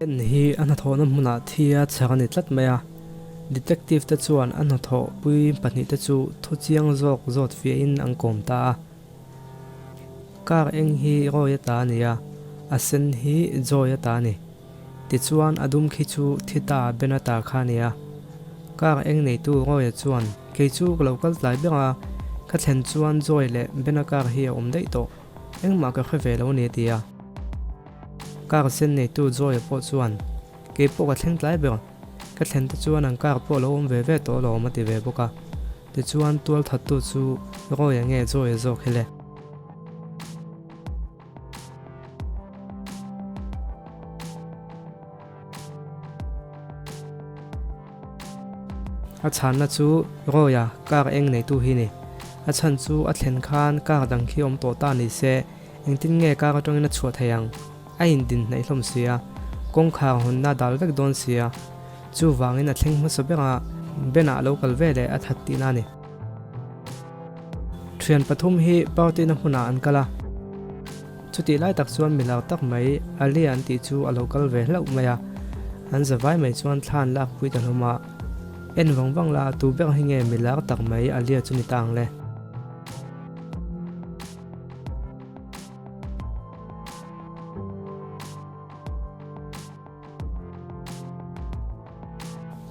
En hi a hnathawhna hmunah thi a chhak a ni tlat mai a, detective te chuan a hnathawh pui pahnihte chu thu chiang zawk zawt fiahin an kawm ta a. Car eng hi Roy a ta a ni a, a sen hi Joy a ta a ni. Tichuan a dum khi chu thi ta Ben-a ta kha a ni a. Car eng neitu Roy-a chuan, Kei chu ka lo kal tlai ber a, ka thlen chuan Joy leh Ben-a car hi a awm daih tawh. Engmah ka hre ve lo a ni a ti a. Car sen neitu Joy-a pawh chuan, Kei pawh ka thleng tlai ber, ka thlen te chuan an car pawh a lo awm ve ve tawh alawm a ti ve bawk a. Tichuan tualthattu chu Roy-a nge Joy-a zawk hi le? A chhanna chu Roy-a car eng neitu hi ni. A chhan chu a thlen khan car dang khi awm tawh ta ni se, engtin nge car atangin a chhuah thei ang? A indin hnaih hlawm si a, kawngkhar hawnna a dal vek dawn si a. Chuvangin a thleng hmasa ber a, Ben-ah a lo kal ve leh a that tihna a ni. Thian pathum hi party na hmunah an kal a, chutih lai tak chuan milar tak mai Alia an tih chu a lo kal ve hlauh mai a, an za vai mai chuan thla an lak pui ta hlawm a, en vang vang la tu ber hi nge milar tak mai Alia chu ni ta ang le.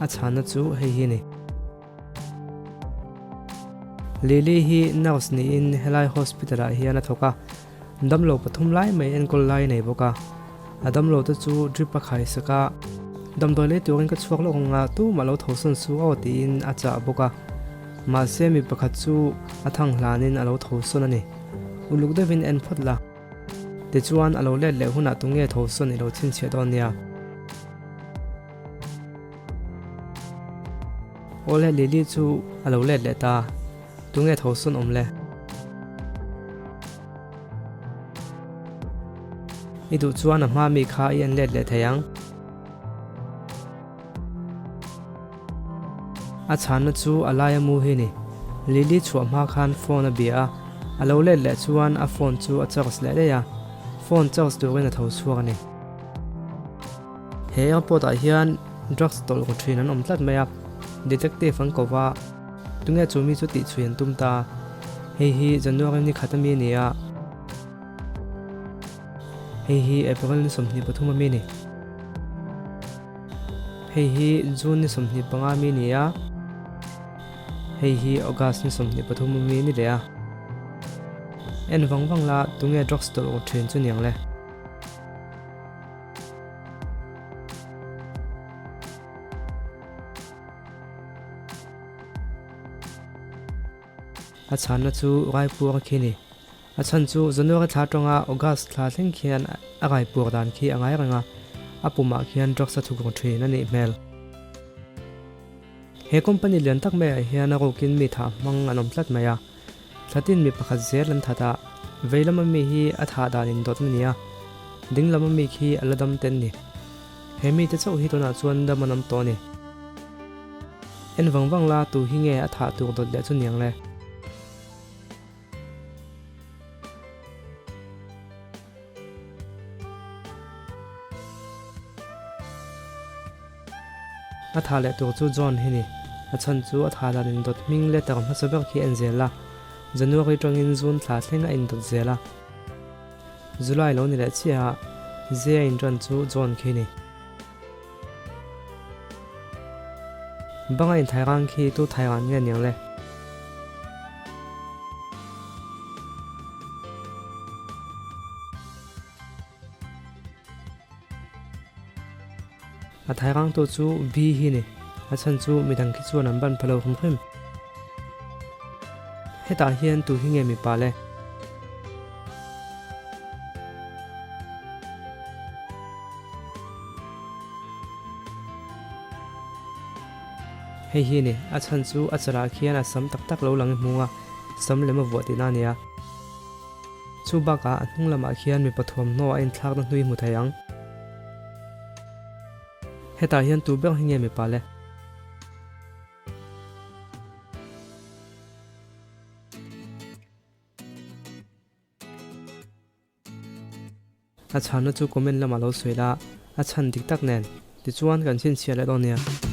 A chhanna chu hei hi a ni. Lily hi nurse niin helai hospital ah hian a thawk a, damlo pathum lai mai enkawl lai a nei bawk a, a damlo te chu drip a khai sak a, damdawi lei turin ka chhuak lawk ang a tumah lo tho sawn su aw tiin a chah bawk a, mahse mi pakhat chu a thang hlanin a lo tho sawn a ni, uluk deuhin en phawt la. Tichuan a lo let leh hunah tunge tho sawn i lo chhinchhiah dawn nia. Awle Lily chu a lo let leh ta, tunge tho sawn awm le? I duh chuan a hma mi kha i en let leh thei ang. A chhanna chu a laia mu hi ni. Lily chhuah hma khan phone a bia a, a lo let leh chuan a phone chu a charge leh daih a, phone charge turin a tho chhuak a ni. He airport ah hian drugs tawlh ru thin an awm tlat mai a, detective an ko va, tunge chu mi chu tih chhui an tum ta, hei hi January ni khat ami a ni a, hei hi April ni 23 ami a ni. Hei hi June ni 25 ami a ni a, hei hi August ni 23 ami a ni leh a, en vang vang la tunge drugs tawlh ru thin chu niang le. A chhanna chu Raipur khi ni. A chhan chu January thla atanga August thla thleng khian a Raipur dan khi a ngai reng a, a pumah khian drugs a thukru thin a nih hmel. He company lian tak maiah hian a rukin mi thah hmang an awm tlat mai a. Thlatin mi pakhat zel an that a, vei lama mi hi a thah dan indawt a ni a, ding lama mi khi a la dam ten ni. He mite chauh hi tunah chuan dam an awm tawh a ni. En vang vang la tu hi nge a thah tur dawt leh chu niang le. A tha leh tur chu John hi ni. A chhan chu a tha dan indawt hming letter hmasa ber khi en zel a, January tangin June thla thleng a indawt zel a. July lo ni leh chiah a, J a intan chu John khi ni. Banga inthai rang khi tu thai ran nge niang le? A thai rangtu chu B hi ni. A chhan chu midang khi chuan an ban pha lo hrim hrim. Hetah hian tu hi nge mipa le? Hei hi ni, a chhan chu a chalah khian a sam tak tak lo lang i hmung a, sam lem a vuah tihna a nia. Chu bakah a hnung lamah khian mipa thuamhnaw a inthlakna hnui hmu thei ang. Hetah hian tu ber hi nge mipa le? A chhanna chu comment lamah lo sawi la. A chhan dik tak nen. Tichuan kan chhinchhiah leh dawn nia.